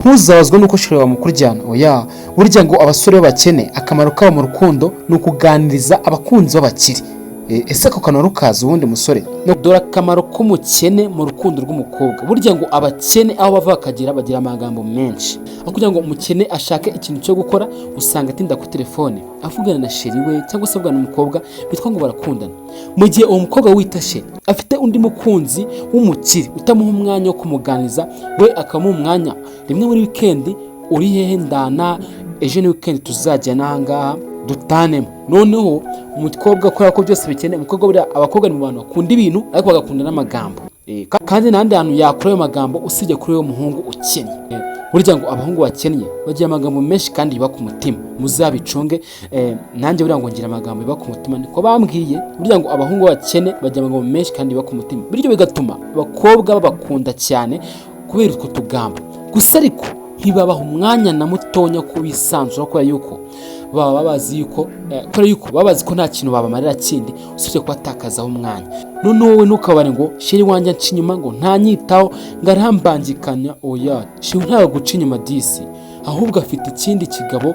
Ntuzabazwe nuko chéri wawe mukuryana. Oya, burya ngo abasore b'abakene akamaro kabo mu rukundo ni ukuganiriza abakunzi b'abakire. Ese ako kantu rukazi ubundi musore? No, dore akamaro k'umukene mu rukundo rw'umukobwa. Burya ngo abakene aho bava bakagera bagira amagambo menshi. Aho kugira ngo umukene ashake ikintu cyo gukora, usanga atinda kuri telefone avugana na chéri we cyangwa se avugana n'umukobwa bitwa ngo barakundana, mu gihe uwo mukobwa wita chéri afite undi mukunzi w'umukire utamuha umwanya wo kumuganiriza, we akamuha umwanya rimwe muri wikendi: "Uri hehe? Ndana ejo ni wikendi, tuzajya n'ahangaha dutanemo." Noneho umukobwa, kubera ko byose bikeneye umukobwa, buriya abakobwa ni mu bantu bakunda ibintu ariko bagakunda n'amagambo. Kandi n'ahandi hantu yakura ayo magambo usibye kuri uwo muhungu ukennye? Burya ngo abahungu bakennye bagira amagambo menshi kandi yubaka umutima, muzabicunge. Nanjye buriya ngo ngira amagambo yubaka umutima, niko bambwiye. Burya ngo abahungu bakene bagira amagambo menshi kandi yubaka umutima, bityo bigatuma abakobwa babakunda cyane kubera utwo tugambo gusa, ariko ntibabaha umwanya na mutonya ko bisanzura, kubera yuko baba bazi ko nta kintu babamarira kindi usibye kubatakazaho umwanya. Noneho wowe ntukabare ngo chéri wanjye anca inyuma, ngo ntanyitaho, ngo arambangikanya. Oya, chéri ntabwo guca inyuma disi, ahubwo afite ikindi kigabo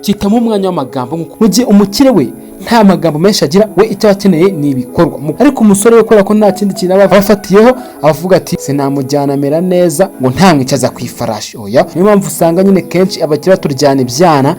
kitamo umwanya w'amagambo, mu gihe umukire we nta magambo menshi agira. We icyo aba akeneye ni ibikorwa. Ariko umusore we, kubera ko nta kindi kintu aba afatiyeho, avuga ati: "Sinamujyana amera neza ngo ntamwicaza ku ifarashi." Oya, niyo mpamvu usanga nyine kenshi abakire baturyana ibyana.